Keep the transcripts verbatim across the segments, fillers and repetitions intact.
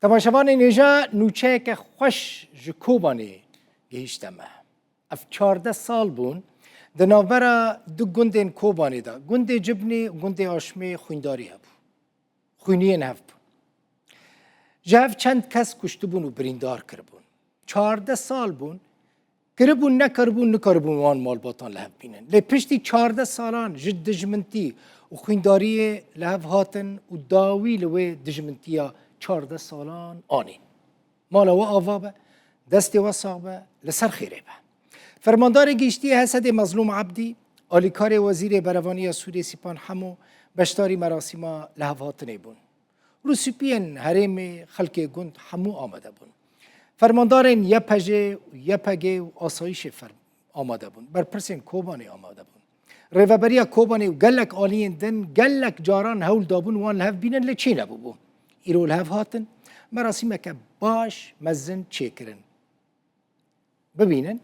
Temaşevanên hêja, nûçeyeke xweş ji Kobanê gihîşte me. Ev çardeh sal bûn di navbera du gundên Kobanê de, gundê Cibnê û gundê Aşmê xwîndarî hebû. Xwîniyên hev bûn. Ji hev çend kes kuştibûn û birîndar kiribûn. Çardeh sal bûn, kiribûn, nekaribûn, nikaribûn wan malbatan li hev bînin. Lê piştî çardeh salan ji dijmintî û xwîndariyê li hev hatin û dawî li wê dijmintiya çardeh salan anîn. Mala we ava be, destê we sax be, li ser xêrê be. Fermandarê Giştî H S D'ê Mezlûm Ebdî, alîkarê Wezîrê Berevaniya Sûrê Sîpan Hemo beşdarî merasîma lihevhatinê bûn. Rûspiyên herêmê, xelkê gund hemû amade bûn. Fermandarên Y P J û Y P G û asayîşê fer-, amade bûn. Berpirsên Kobanê amade bûn. Rêveberiya Kobanê û gelek aliyên din gelek caran hewl dabûn wan li hev bînin, lê çê nebûbû. Îro li hev hatin, merasîmeke baş, mezin çêkirin. Bibînin,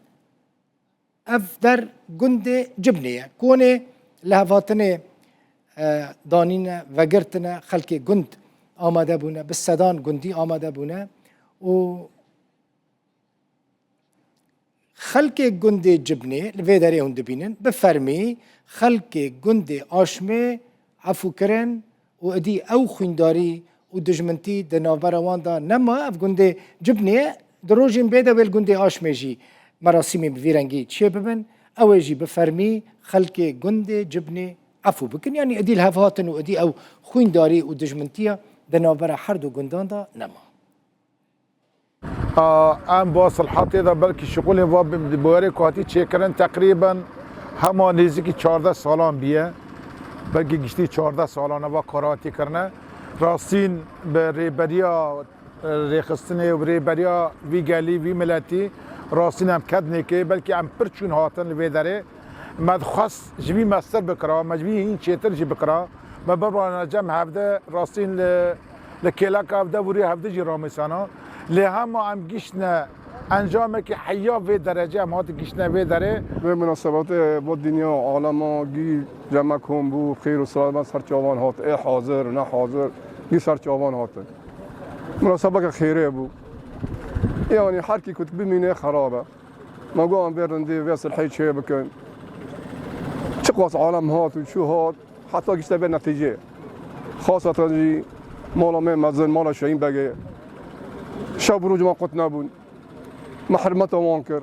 ev der gundê Cibnê ye. Konê lihevhatinê, e, danîne, vegirtine, xelkê gund amade bûne, bi sedan gundî amade bûne û xelkê gundê Cibnê, li vê derê hûn dibînin, bi fermî xelkê gundê Aşmê efû kirin û idî ew xwîndarî û dijmintî di navbera wan de nema. Ev gundê Cibnê ye, di rojên bê de wê li gundê Aşmê jî merasîmên bi vî rengî çêbibin. Ew ê jî bi fermî xelkê gundê Cibnê efû bikin. Yanî idî li hev hatin û idî ew xwîndarî û dijmintiya di navbera her du gundan de nema. A, em ba silhetê de belkî şixulên va bi, bi werê ku hatî çêkirin teqrîben hema nêzîkî çardeh salan bûye. Belkî giştî çardeh salan e va kara hatî kirine. Rastîn bi rêberiya, e, rêxistinê û bi rêberiya vî gelî, vî miletî rastîn em kednêkê, belkî em pir çûn hatin li vê derê. Me dixwest ji vî mestir bikira, me ji vî hîn çêtir jî bikira. Me bibana cem hevde rastîn li, li kêleka hevde vurî hevde jî ramêsana. Lê hema em giştine encamekî heya vê derecê em hati giştine vê derê. Vê munasebatê bo dinya alema gî ceme kom bû, xêr û silamet ser çavan hat. Ê hazir, ne hazir, gî ser çavan hate. Munasebeke xêrê bû. Yanî her kî ku bimîne xerab e. Me got, em vê rindî, vê silhê çê bikin. Çiqas alem hat û çû hat, heta gişte vê netîcê. Xaseten jî mala me mezin, mala Şehîn Begê. Şev û roj me qut nebûn. Me hurmeta wan kir.